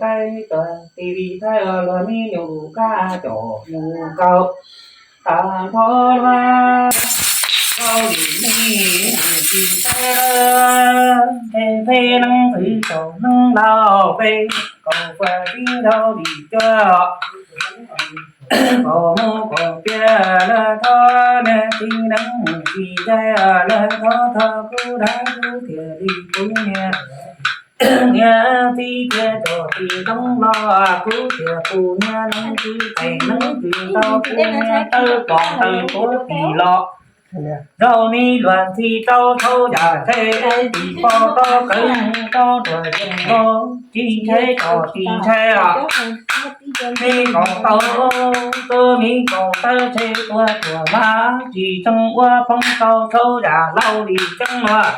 Thaib tuag, tis li Thaib luag me nyuam lus kab cov mus kaus, tag nrho luag rau li me nyuam tis Thaib, peb peb neeb txwv tau neeb lauj, peb kaus faj tib rau li cuaj, kaus mus kaus piam lawm thov niam txiv neeb mus tsis ntshai lawm thov thov kuv dab kuv thiaj li kuv niam. Niam txiv thiab cov txiv ntxoov los kuv thiaj pum niam neeb tsis teem neeb tsis tau pum niam tawb pom tawb puav tsis los. Rau ni luag ntxhi tau thaub yam tshe tsis pom tau kawg tau ruam yeej tau tsis ntshai tsis ntshai os. Me kaus tau tuaj me kaus tawb tshe tuaj tuaj mas tsis tseeb ua poob tau thaub yam laus li tseeb luag.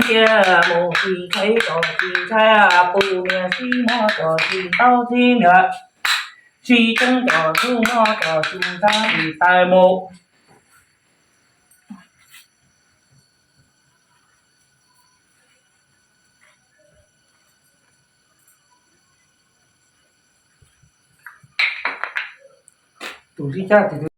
Cia mus tsis ntshai tsis ntshai pum niam sib muag tsis tau txhij niam sib tseeb tsis muag tsis ntshai li tawm mus. Tus li cas tus